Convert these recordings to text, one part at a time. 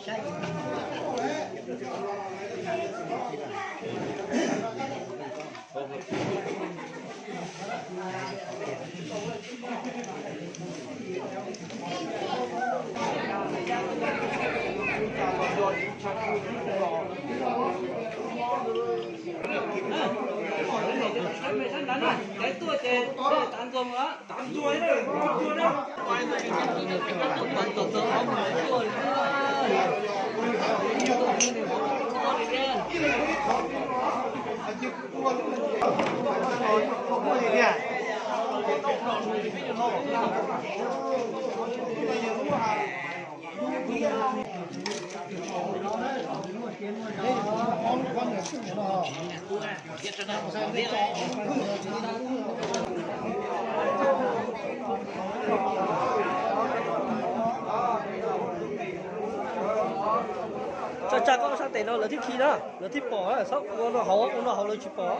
Tsa tsa koj sab tes no lawv thiaj khi na, lawv thiaj pom, txhob ua no hauv, ua no hauv lawv tsis pom.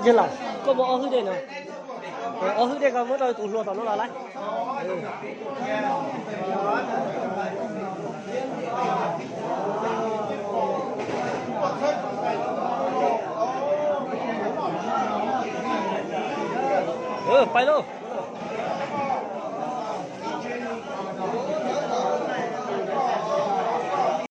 Yog lawm, koj muaj ob hwj dej no. Ob hwj dej koj muab rau tus hluas tom no los lawm. Pais lauj.